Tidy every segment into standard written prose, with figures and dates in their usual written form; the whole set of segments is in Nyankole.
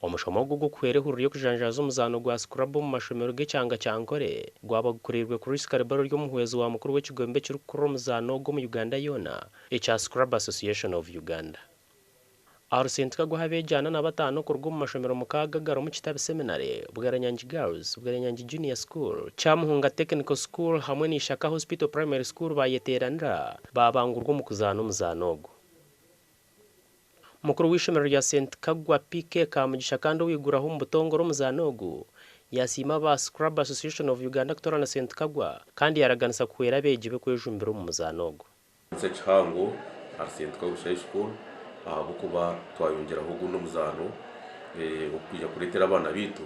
Omushomo ogu ogw'okuhwera ehururu y'okujanjaaza omuzaano gwa Scrabble omu mashomero g'ekyanga kya Ankole gwaba gukuriirwe Chris Karibari ori omuhwezi wa mukuru w'ekigombe ekirikukurira omuzaano ogu omu Uganda yoona ekya Scrabble Association of Uganda. Aha Rusente kagwaho abeegi 45 kuruga omu mashomero mukaaga agarimu Kitabi Seminary, Bweranyangi Girls, Bweranyangi Junior School, Kyamuhunga Technical School hamwe na Ishaka Hospital Primary School bayeteeranira baabangurwa omu kuzaana omuzaano ogu. Mukuru w'eishomero rya St Kagwa PK Kamugisha kandi owaiguraho omu butongore omuzaano ogu, yasiima aba Scrabble Association of Uganda kutoorana St Kagwa kandi yaraganisa kuhwera abeegi be kwejumbira omu muzaano ogu. Ekitiinisa kihango ahari St Kagwa High School ahabw'okuba twayongyeraho ogundi omuzaano ogurikwija kureetera abaana baitu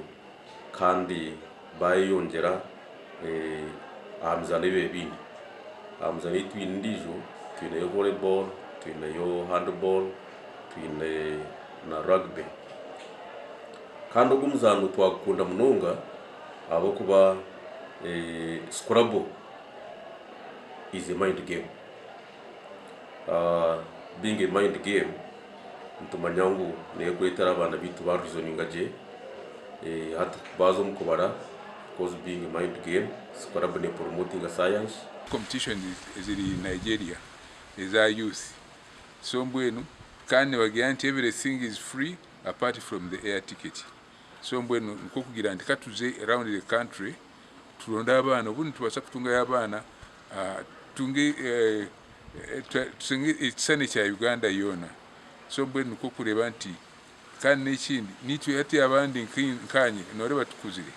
kandi baayeyongyera aha mizaano ei babaire baine. Aha mizaano ei twine endiijo twineyo volleyball, twineyo handball, twine na rugby. Kandi ogu omuzaano twagukunda munonga ahabw'okuba scrabble is a mind game. Being a mind game nitumanya ngu neekureetera abaana baitu baareasoninga gye hati baaza omu kubara because being a mind game scrabble nepromotinga science. Competitions eziri Nigeria eza youth so mbwenu kandi nibagira nti everything is free apart from the air ticket so mbwenu nikwo kugira nti katuze round the country turonde abaana obundi nitubaasa kutungayo abaana tutunge ekishushani kya Uganda yoona so mbwenu nikwo kureeba nti kandi n'ekindi naitwe hati abandi nkaanye noreeba tukuzire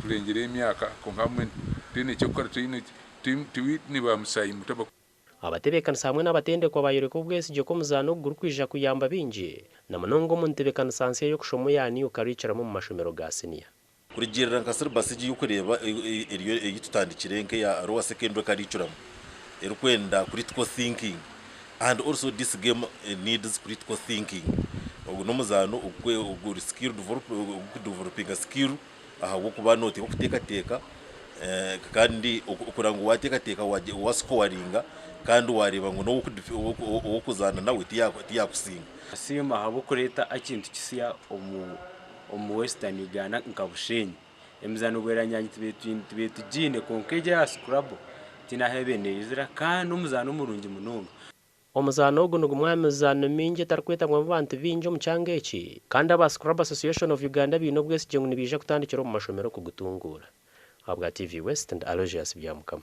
turengire emyaka kwonka hamwe titwine eky'okukora titwine ba musaayi muto. Abatebeekanisa hamwe n'abatendekwa baayoreka obwesigye ku omuzaano ogu gurikwija kuyamba baingi na munonga omu ntebeekanisa nsya y'okushoma eya New Curriculum omu mashomero ga siniya. Kurugiirira nka syllabus egi ey'okureeba ei tutandikire nk'eya lower secondary curriculum erikwenda critical thinking and also this game needs critical thinking. Ogu n'omuzaano oguri skill ogurikudevelopinga skill ahabw'okuba nooteekwa kuteekateeka kandi okureba ngu waateekateeka waasikowaringa kandi waareeba ngu n'ow'okuzaana nawe tiyaakusinga. Nasiima ahabw'okureeta ekintu kisya omu Western Uganda nka Bushenyi. Emizaano Bweranyangi tubaire tugiine kwonka egi eya Scrabble tihaine ahu ebaire neyizira kandi n'omuzaano murungi munonga. Omuzaano ogu nigumwe aha mizaano mingi etarikwetabwamu bantu baingi omu kyanga eki kandi aba Scrabble Association of Uganda baine obwesigye ngu nibaija kutandikira omu mashomero kugutunguura. Ahabwa TV West ndi Aloysius Byamukama.